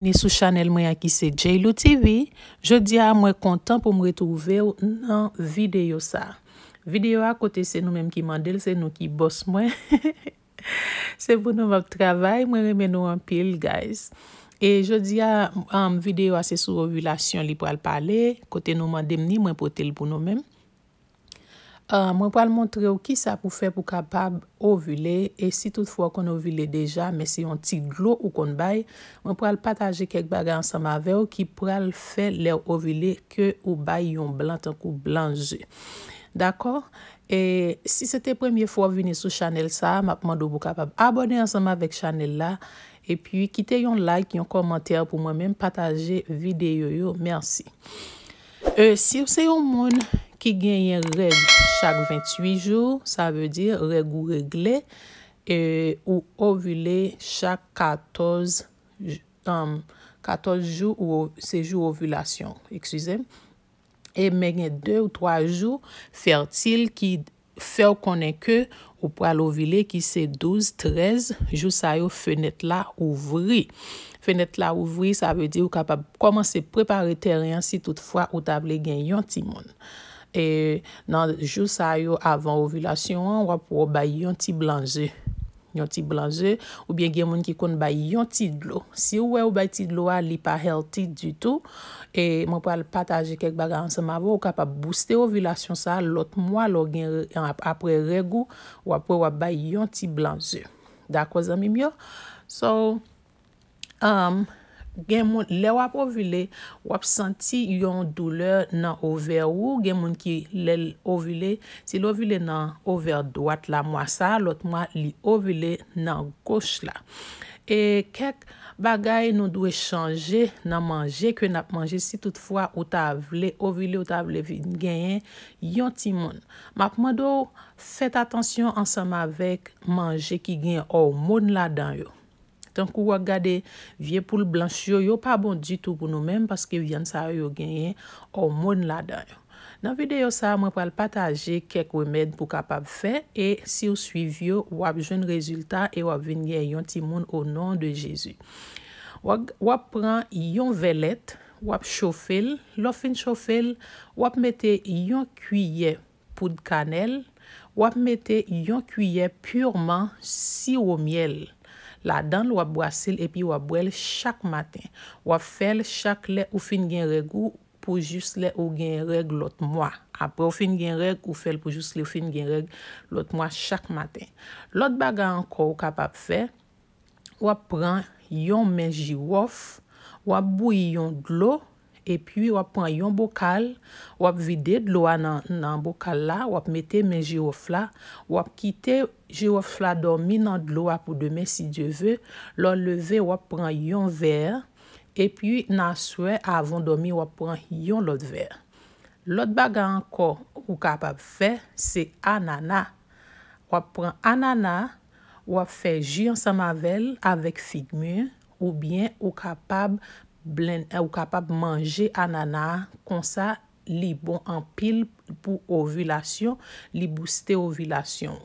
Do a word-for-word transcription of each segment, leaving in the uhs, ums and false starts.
Ni sou chanèl mwen an ki se J Lou T V. Jodi a, mwen kontan pou m retwouve w nan videyo sa. Videyo a kote se nou menm ki mande l, se nou ki bòs mwen. Se pou nou m ap travay, mwen renmen nou anpil, guys. E jodi a, um, videyo a se sou ovilasyon li pral pale, kote nou mande m ni, mwen pote l pou nou menm. Ah, mwen pral montre w kisa pou fè pou kapab ovile, e si toutfwa w konn ovile deja, men se yon ti dlo ou konn bay, mwen pral pataje kèk bagay ansanm avè w ki pral fè lè w ovile ke ou bay yon blan tankou blan ze. Dakò? E si se te premye fwa w vini sou chanèl sa a, m ap mande w pou w kapab abòne ansanm avèk chanèl la, epi kite yon like, yon kòmantè pou mwen menm, pataje videyo yo. Mèsi. E, si w se yon moun ki genyen règ chak venntuit jou, sa vle di règ ou regle, e, ou ovile chak katòz, j- um, katòz jou, ou o- se jou ovilasyon, eskize m. E men gen de ou twa jou fètil ki fè w konnen ke ou pral ovile, ki se douz, trèz, jou sa yo fenèt la ouvri. Fenèt la ouvri, sa vle di ou kapab kòmanse prepare tèren an si toutfwa ou ta vle gen yon timoun. E nan jou sa yo avan ovilasyon an, w ap wè w bay yon ti blan ze. Yon ti blan ze, oubyen gen moun ki konn bay yon ti dlo. Si w wè ou bay ti dlo a, li pa healthy ditou. E mwen pral pataje kèk bagay ansanm avè w, ou kapab booste ovilasyon sa a lòt mwa lè w gen re- ap- apre règ ou, w ap wè w ap bay yon ti blan ze. Dakò, zanmi m yo? So, um, gen moun, lè w ap ovile, w ap santi yon doulè nan ovè ou. Gen moun ki, lè l ovile, si l ovile nan ovè dwat la mwa sa a, lòt mwa li ovile nan goch la. E kèk bagay nou dwe chanje nan manje ke n ap manje si toutfwa ou ta vle ovile, ou ta vle vin genyen yon timoun. M ap mande w fèt atansyon ansanm avèk manje ki gen òmòn ladan yo. Tankou w ap gade vye poul blanch yo, yo pa bon ditou pou nou menm paske vyann sa yo, yo genyen òmòn ladan yo. Nan videyo sa a, mwen pral pataje kèk remèd pou kapab fè, e si w swiv yo, w ap jwenn rezilta e w ap vin gen yon timoun o non de Jezi. W ap, w ap pran yon vè lèt, w ap chofe l, lè w fin chofe l, w ap mete yon kiyè poud kanèl, w ap mete yon kiyè pirman siwo myèl ladan l, w ap brase l epi w ap bwè l chak maten. W ap fè l chak lè ou fin gen règ ou pou jis lè ou gen règ lòt mwa. Apre w fin gen règ, ou fè l pou jis lè w fin gen règ lòt mwa chak maten. Lòt bagay ankò ou kapab fè, w ap pran yon men jiwòf, w ap bouyi yon dlo, epi w ap pran yon bokal, w ap vide dlo a nan, nan bokal la, w ap mete men jiwòf la, w ap kite jiwòf la dòmi nan dlo a pou demen, si Dye ve. Lè w leve, w ap pran yon vè, epi nan aswè, avan w dòmi, w ap pran yon lòt vè. Lòt bagay ankò ou kapab fè, se anana. W ap pran anana, w ap fè ji ansanm avè l, avèk fig mi, oubyen ou kapab blen- ou kapab manje anana a konsa, li bon anpil pou ovilasyon, li booste ovilasyon.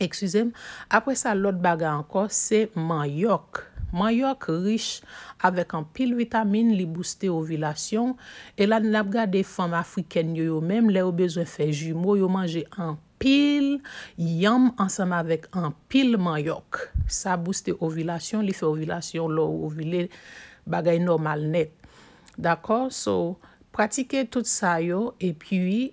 Eskize m. Apre sa, lòt bagay ankò, se manyòk. Manyòk rich avèk anpil vitamin, li booste ovilasyon. E la, n ap gade fanm afrikèn yo, yo menm, lè yo bezwen fè jimo, yo manje anpil yanm ansanm avèk anpil manyòk. Sa booste ovilasyon, li fè ovilasyon, lè w ovile, bagay nòmal nèt. Dakò? So, pratike tout sa yo, epi,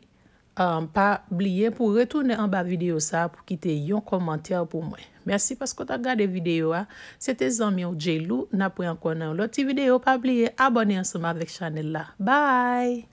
um, pa bliye pou retounen anba videyo sa a pou kite yon kòmantè pou mwen. Mèsi paske w t ap gade videyo a. Se te zanmi w J Lou. N ap wè ankò nan yon lòt ti videyo. Pa bliye abòne ansanm avèk chanèl la. Bye!